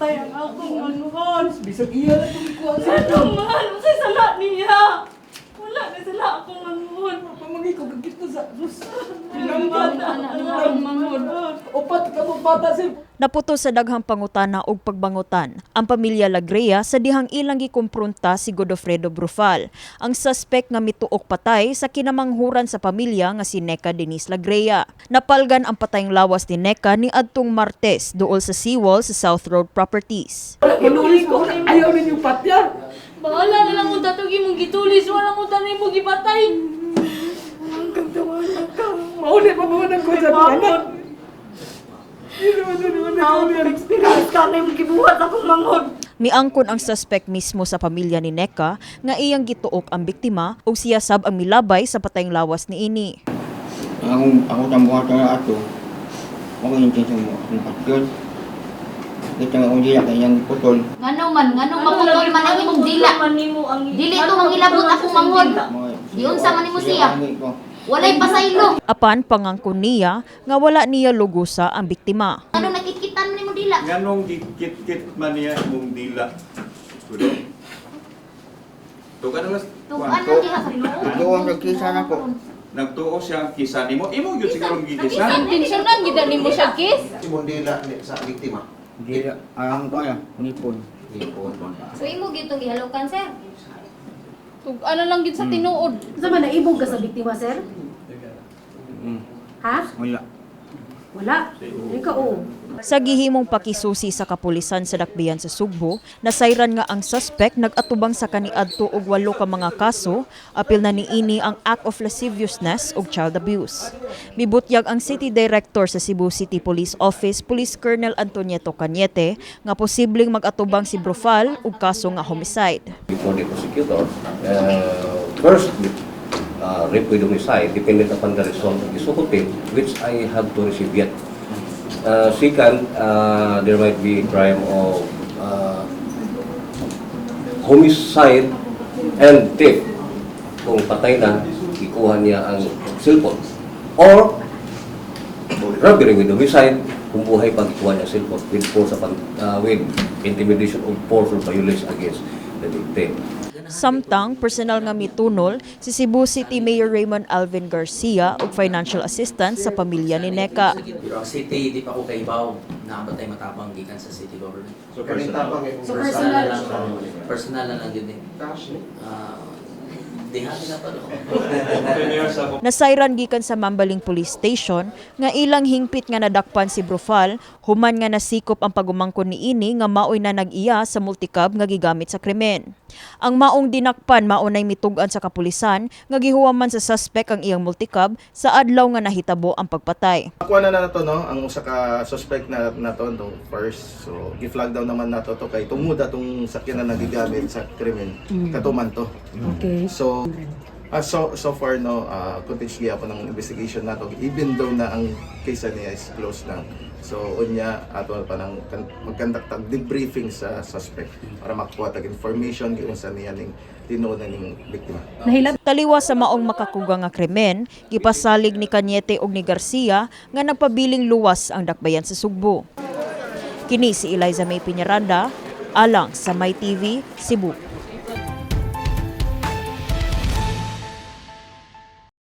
Gipatay ang akong manghod. Bisag iya lang itong ikuha sa Ano man? Unsay sala niya? Wala na sala akong manghod. Pamangay ko, gagit na sa sus. Ang bata, ang akong manghod. Upat ka mo bata sir. Naputo sa daghang pangutana og pagbangutan ang pamilya Lagrea sa dihang ilang gikumpronta si Godofredo Brufal, ang suspect nga mituok patay sa kinamanghuran sa pamilya nga si Neca Denise Lagrea. Napalgan ang patayng lawas ni Neca ni adtong Martes duol sa seawall sa South Road Properties. Manulis ko, ayaw ninyo patya. Bahala na lang kung tatugin mong gitulis, wala kung tanay mo gipatay. Hanggang tawanan ka. Mauli pa mo ng ko sa mga anak. Naon ka experience ka na yung gibuhat akong manghod. Miangkon ang suspect mismo sa pamilya ni Neca nga iyang gituok ang biktima ug siya sab ang milabay sa patayng lawas niini. Akong ako tambuhat na ato. Ako yung intention mo, akong patyon. Kita nga akong dila kay iyang putol. Ngano man, ngano maputol man ang imong dila. Dili to mangilabot akong manghod. Giunsa man nimo siya? Walay pasaylo. Apan pangangkon niya nga wala niya lugusa ang biktima. Ngano nakikitan man imong dila? Nganong gikit-kit man niya imong dila? Kudo. Tugan na Tugan na diha sa tinuod. Tuon sa kisa nako. Nagtuo siya ang kisa nimo. Imo gyud siguro gikisan. Intensyonan gid nimo siya kiss. Imong dila ni sa biktima. Dila ang ko ya, ngipon. Ipon. So imo gyud tong gihalukan, sir. Tugan na lang gid sa tinuod. Sa man naibog ka sa biktima, sir? Ha? Wala. Wala. Ikaw, oo. Sa gihimong pakisusi sa kapulisan sa Dakbayan sa Sugbo, nasayran nga ang suspect nag-atubang sa kaniadto og walo ka mga kaso, apil na niini ang act of lasciviousness ug child abuse. Mibutyag ang City Director sa Cebu City Police Office, Police Colonel Antonieto Cañete, nga posibleng mag-atubang si Brufal og kaso nga homicide. Before the prosecutor, first, rape with homicide, dependent upon the result of the SOCOPIN, which I have to receive yet. Second, there might be crime of homicide and theft. Kung patay na, ikuha niya ang cellphone. Or, robbery with homicide, kung buhay pag ikuha niya ang cellphone with force upon, with intimidation of force or violence against the victim. Samtang personal nga mitunol si Cebu City Mayor Raymond Alvin Garcia og financial assistance sa pamilya ni Neca. Pero ang city, di pa ko kaibaw na batay matapang gikan sa city government. So personal. So, Personal personal. na lang, personal na lang yun eh. Cash ni. Ah, diha na pa no. Nasayran gikan sa Mambaling Police Station nga ilang hingpit nga nadakpan si Brufal human nga nasikop ang pagumangkon niini nga maoy na nag-iya sa multicab nga gigamit sa krimen. Ang maong dinakpan maunay mitug-an sa kapulisan nga gihuwaman sa suspect ang iyang multicab sa adlaw nga nahitabo ang pagpatay. Nakuha na na nato, no, ang usa ka suspect na nato tong first. So gi-flag down naman nato to kay tungod atong sakyan na nagigamit sa krimen. Katuman to. Okay. So so far, no, continuous gyapon ang investigation nato even though na ang case niya is closed na. So unya ato pa nang mag-conduct tag debriefing sa suspect para makuha tag information giunsa niya ning tinuod na ning biktima. Nahilab Taliwa sa maong makakuga nga krimen, gipasalig ni Cañete og ni Garcia nga nagpabiling luwas ang dakbayan sa Sugbo. Kini si Eliza May Piñaranda, alang sa My TV, Cebu.